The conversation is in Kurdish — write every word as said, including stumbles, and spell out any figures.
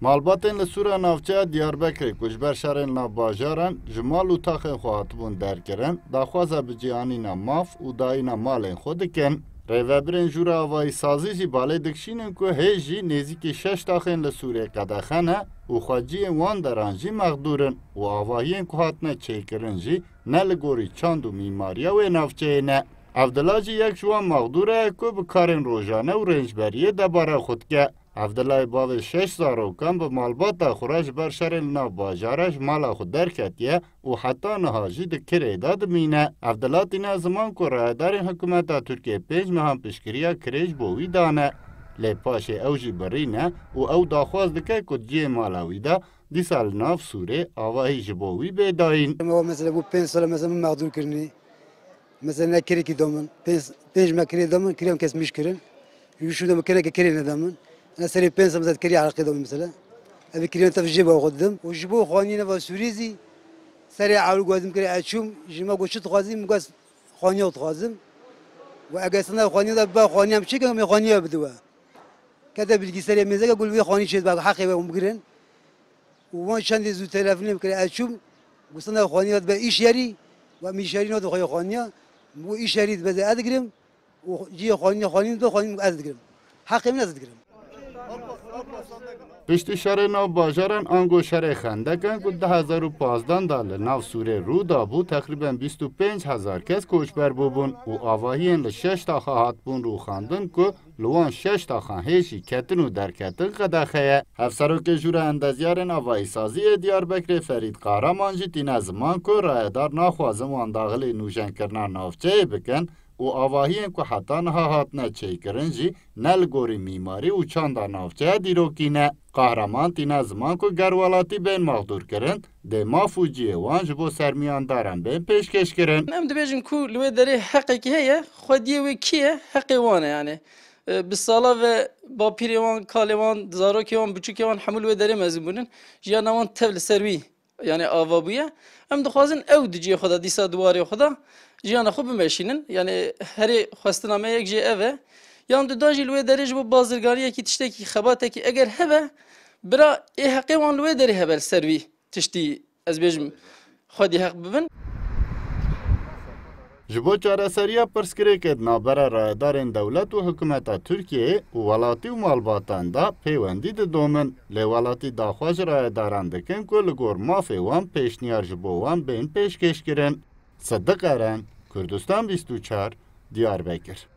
Malbatên li Sûra Navçeya Diyarbekirê ku ji ber şerên li nav bajaran ji mal û taxên xwe hatibûn derkirin, daxwaza biciyanîna maf û dayîna malên xwe dikin. Rêvebirên Jûra Avayî Sazî jî balê dikişînin ku hê jî nêzîkî şeş taxên li Sûrê qedexe ne û xweciyên wan deran jî mexdûr in û avahiyên ku hatine çêkirin jî ne li gorî çand û mîmariya wê navçeyê ne. Evdila jî yek ji wan mexdûra ye ku bi karên rojane û rêncberiyê debara xwe dike. Evdilayê bavê şeş zarokan bi malbata xwe re ji ber şerên li nav bajara ji mala xwe derketiye û heta niha jî di kirê de dimîne. Evdila tîne ziman ku rayedarên hikûmeta Tirkiyê pênc mehan piştgiriya kirê ji bo wî dane. Lê paşê ew jî birîne û ew daxwaz dike ku di cihê mala wî de dîsa li nav Sûrê avahî ji bo wî bê dayîn. Ema mesela bû pênc sal e mesela min mexdûr kirinî. Mesela ne kirekî da min. Pênc, pênc me kirê da min, kirê em kesmîş kirin. Ji şû de min kireke kirê neda min. Ena serê pênc sal mesela kirê Iraqê da min mesela. Ev kirê tev jê ba xwe didim. Û ji bo xaniyê neva Sûrî zî serê ewil ku ez dixwazim kirê ez çûm, ji me got çi dixwazî, min got xaniya dixwazim. Û eger senda xaniya de ba xaniya em çêkin, em ê xaniya bide we. Kete bilgî serê mêzeke gul vê xanî çê dibe, heqê we hûn bigirin. Û wan çendê zû telefonê bikire, ez çûm, got senda xanî dibe îş yerî, we min îş yerî nade xwe xaniya, min got îş yerî dibe ez digirim, û cihê xanî, xanî dibe xanî ez digirim. Heqê min ez digirim. Piştî şerê nav bajaran ango şerê xendekan ku di du hezar û pazdeh de li nav Sûrê rû dabû, teqrîben bîst û pênc hezar kes koçber bûbûn û avahiyên li şeş taxa hatibûn rûxandin ku li wan şeş taxan hê jî ketin û derketin qedexe ye. Hevserokê Jûra Endezyarên Avayîsazî yê Diyarbekirê Ferîd Kahraman jî tîne ziman ku rayedar naxwazin wan daxilî nûjenkirina navçeyê bikin û avahiyên ku heta niha hatine çêkirin jî ne li gorî mîmarî û çanda navçeya dîrokî ne. Qahraman tîne ziman ku ger welatî bên mexdûrkirin, dê maf û cihê wan ji bo sermiyandaran bên pêşkêşkirin. Em dibêjin ku li wê derê heqekî heye, xwediyê wê kî ye, heqê wan e yani. E, bi sala ve bapîrê wan, kalê wan, zarokê wan, biçûkê wan hemû li wê derê mezin bûnin. Jiyana wan tev li ser wî yani ava bûye. Em dixwazin ew di cihê xwe de, dîsa di warê xwe de jiyana xwe bimeşînin. Yani herê xwestina me yek jê ev e. Yan duda jî li wê derê ji bo bazirganiyekî, tiştekî, xebatekî eger hebe, bira ê heqê wan li wê derê hebe li ser vî tiştî, ez bêjim, xwedî heq bibin. Ji bo çareseriya pirsgirêkê di navbera rayedarên dewlet û hikûmeta Tirkiyeyê û welatî û malbatan de pêwendî didomin, lê welatî daxwaz ji rayedaran dikin ku li gor mafê wan pêşniyar ji bo wan bên pêşkêşkirin. Sidiq Eren, Kurdistan bîst û çar, Diyarbekir.